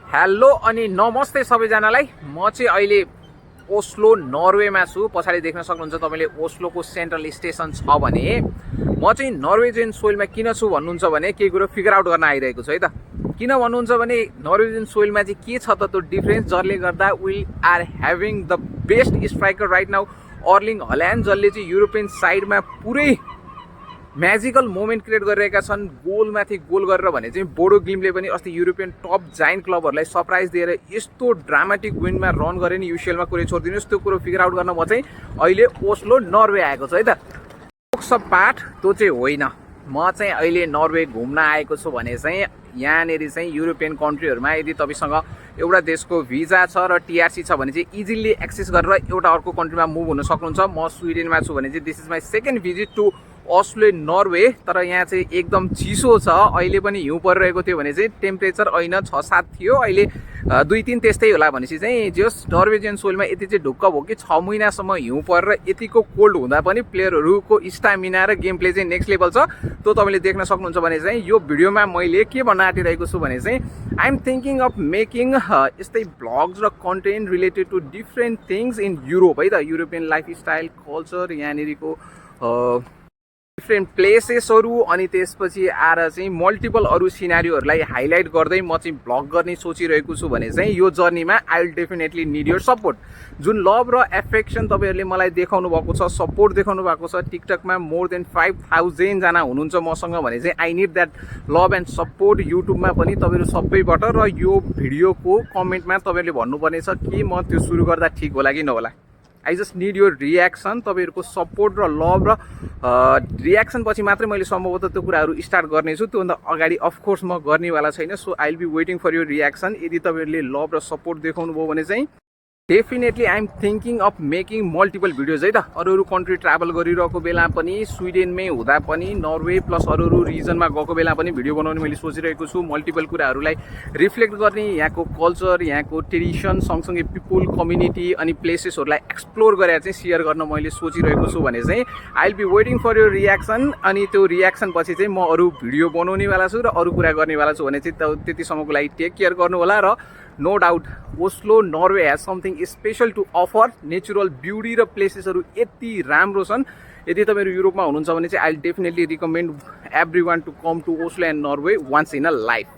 Hello अनि नमस्ते सबैजनालाई। म चाहिँ अहिले ओस्लो नर्वेमा छु। पछाडि देख्न सक्नुहुन्छ तपाईँले ओस्लोको सेन्ट्रल स्टेसन छ भने म चाहिँ नर्वेजियन सोइलमा किन छु भन्नुहुन्छ भने केही कुरो फिगर आउट गर्न आइरहेको छु है त। किन भन्नुहुन्छ भने नर्वेजियन सोइलमा चाहिँ के छ त त्यो डिफ्रेन्स, जसले गर्दा we are having the best striker right now Erling Haaland, जसले चाहिँ युरोपियन साइडमा पुरै म्याजिकल मोमेन्ट क्रिएट गरिरहेका छन्। गोलमाथि गोल गरेर भने चाहिँ बोडो ग्लिमले पनि अस्ति युरोपियन टप जाइन्ट क्लबहरूलाई सरप्राइज दिएर यस्तो ड्रामाटिक विनमा रन गरे नि युसिएलमा। कुरै छोडिदिनुहोस्, त्यो कुरो फिगर आउट गर्न म चाहिँ अहिले ओस्लो नर्वे आएको छु है त। सब पाठ त्यो चाहिँ होइन। म चाहिँ अहिले नर्वे घुम्न आएको छु भने चाहिँ यहाँनिर चाहिँ युरोपियन कन्ट्रीहरूमा यदि तपाईँसँग एउटा देशको भिजा छ र टिआरसी छ भने चाहिँ इजिली एक्सेस गरेर एउटा अर्को कन्ट्रीमा मुभ हुन सक्नुहुन्छ। म स्विडेनमा छु भने चाहिँ this is my second visit to Oslo Norway. तर यहाँ चाहिँ एकदम चिसो छ। अहिले पनि हिउँ परिरहेको थियो भने चाहिँ टेम्परेचर ऐन 6-7 थियो, अहिले 2-3 त्यस्तै होला। भनेपछि चाहिँ जस नर्वेजियन सोइलमा यति चाहिँ ढुक्क भयो कि 6 महिनासम्म हिउँ परेर यतिको कोल्ड हुँदा पनि प्लेयरहरूको स्टामिना र गेम प्ले चाहिँ नेक्स्ट लेभल छ। त्यो तपाईँले देख्न सक्नुहुन्छ भने चाहिँ यो भिडियोमा मैले के भन्न आँटिरहेको छु भने चाहिँ I am thinking of making यस्तै भ्लग्स र content related to different things in Europe है त। युरोपियन लाइफस्टाइल, कल्चर, यहाँनिरको डिफ्रेन्ट प्लेसेसहरू, अनि त्यसपछि आएर चाहिँ मल्टिपल अरू सिनारीहरूलाई हाइलाइट गर्दै म चाहिँ भ्लग गर्ने सोचिरहेको छु भने चाहिँ यो जर्नीमा I will definitely need your support. जुन लभ र एफेक्सन तपाईँहरूले मलाई देखाउनु भएको छ, सपोर्ट देखाउनु भएको छ, टिकटकमा मोर देन 5000 जना हुनुहुन्छ मसँग भने चाहिँ I need that love and support. युट्युबमा पनि तपाईँहरू सबैबाट र यो भिडियोको कमेन्टमा तपाईँहरूले भन्नुपर्ने छ कि म त्यो सुरु गर्दा ठिक होला कि नहोला। I just need your reaction. तपाईँहरूको सपोर्ट र लभ र रियाक्सन पछि मात्रै मैले सम्भवतः त्यो कुराहरू स्टार्ट गर्नेछु। त्योभन्दा अगाडि अफकोर्स म गर्नेवाला छैन। So I will be waiting for your reaction. यदि तपाईँहरूले लभ र सपोर्ट देखाउनु भयो भने चाहिँ definitely I am thinking of making multiple videos है त। अरू कन्ट्री ट्राभल गरिरहेको बेला पनि, स्विडेनमै हुँदा पनि, नर्वे प्लस अरू रिजनमा गएको बेला पनि भिडियो बनाउने मैले सोचिरहेको छु। मल्टिपल कुराहरूलाई रिफ्लेक्ट गर्ने, यहाँको कल्चर, यहाँको ट्रेडिसन, सँगसँगै पिपुल, कम्युनिटी अनि प्लेसेसहरूलाई एक्सप्लोर गरेर चाहिँ सेयर गर्न मैले सोचिरहेको छु भने चाहिँ I will be waiting for your reaction. अनि त्यो रियाक्सन पछि चाहिँ म अरू भिडियो बनाउनेवाला छु र अरू कुरा गर्नेवाला छु भने चाहिँ त्यतिसम्मको लागि टेक केयर गर्नु होला। र no doubt Oslo Norway has something special to offer. Natural beauty र प्लेसेसहरू यति राम्रो छन्। यदि तपाईँहरू युरोपमा हुनुहुन्छ भने चाहिँ I will definitely recommend every one to come to Oslo and Norway once in a life.